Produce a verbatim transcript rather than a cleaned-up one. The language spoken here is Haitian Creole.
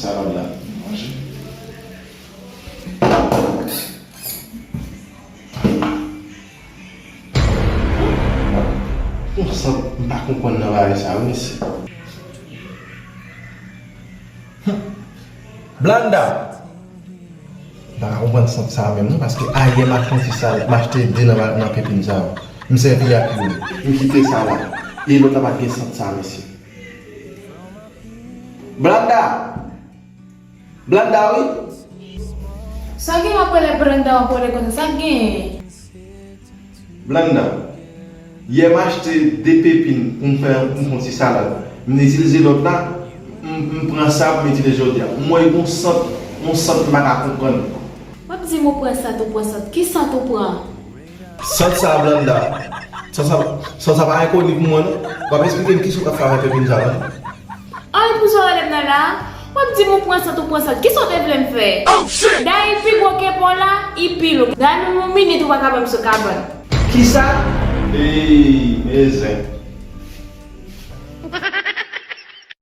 Salad la. Manje. Yon sant m pa konprann nan bagay sa wi mesye. Blanda! M pa ka konprann sant sa menm non, paske ayè m al fè yon ti salad, m achte de nan, nan pepin sa yo. M sèvi ak youn. M kite sa la. E lòt la pa t gen sant sa mesye. Blanda! Blanda wi. Sa gen w ap rele Blanda, w ap rele konsa, sa k genyen? Blanda, yè m achte de pepin pou m fè, pou m fè yon ti salad. M itilize lòt la, m, m pran sa pou m itilize jodi a. M wè yon sant, yon sant m pa ka konprann. W ap di m ou pran sant, ou pran sant. Ki sant ou pran? Sant sa Blanda. Sant sa, sant sa pa enkoni pou mwen non. W ap eksplike m kisa w t ap fè avèk pepin sa la non. An, pou sa w rele m nan la a? W ap di m ou pran sant, ou pran sant. Kisa w te vle m fè? Dayè, l pi gwo ke pa w la, li pi lou. Dayè, menm yon minit ou pa ka ban m sou kabann. Kisa? Ey, men zen.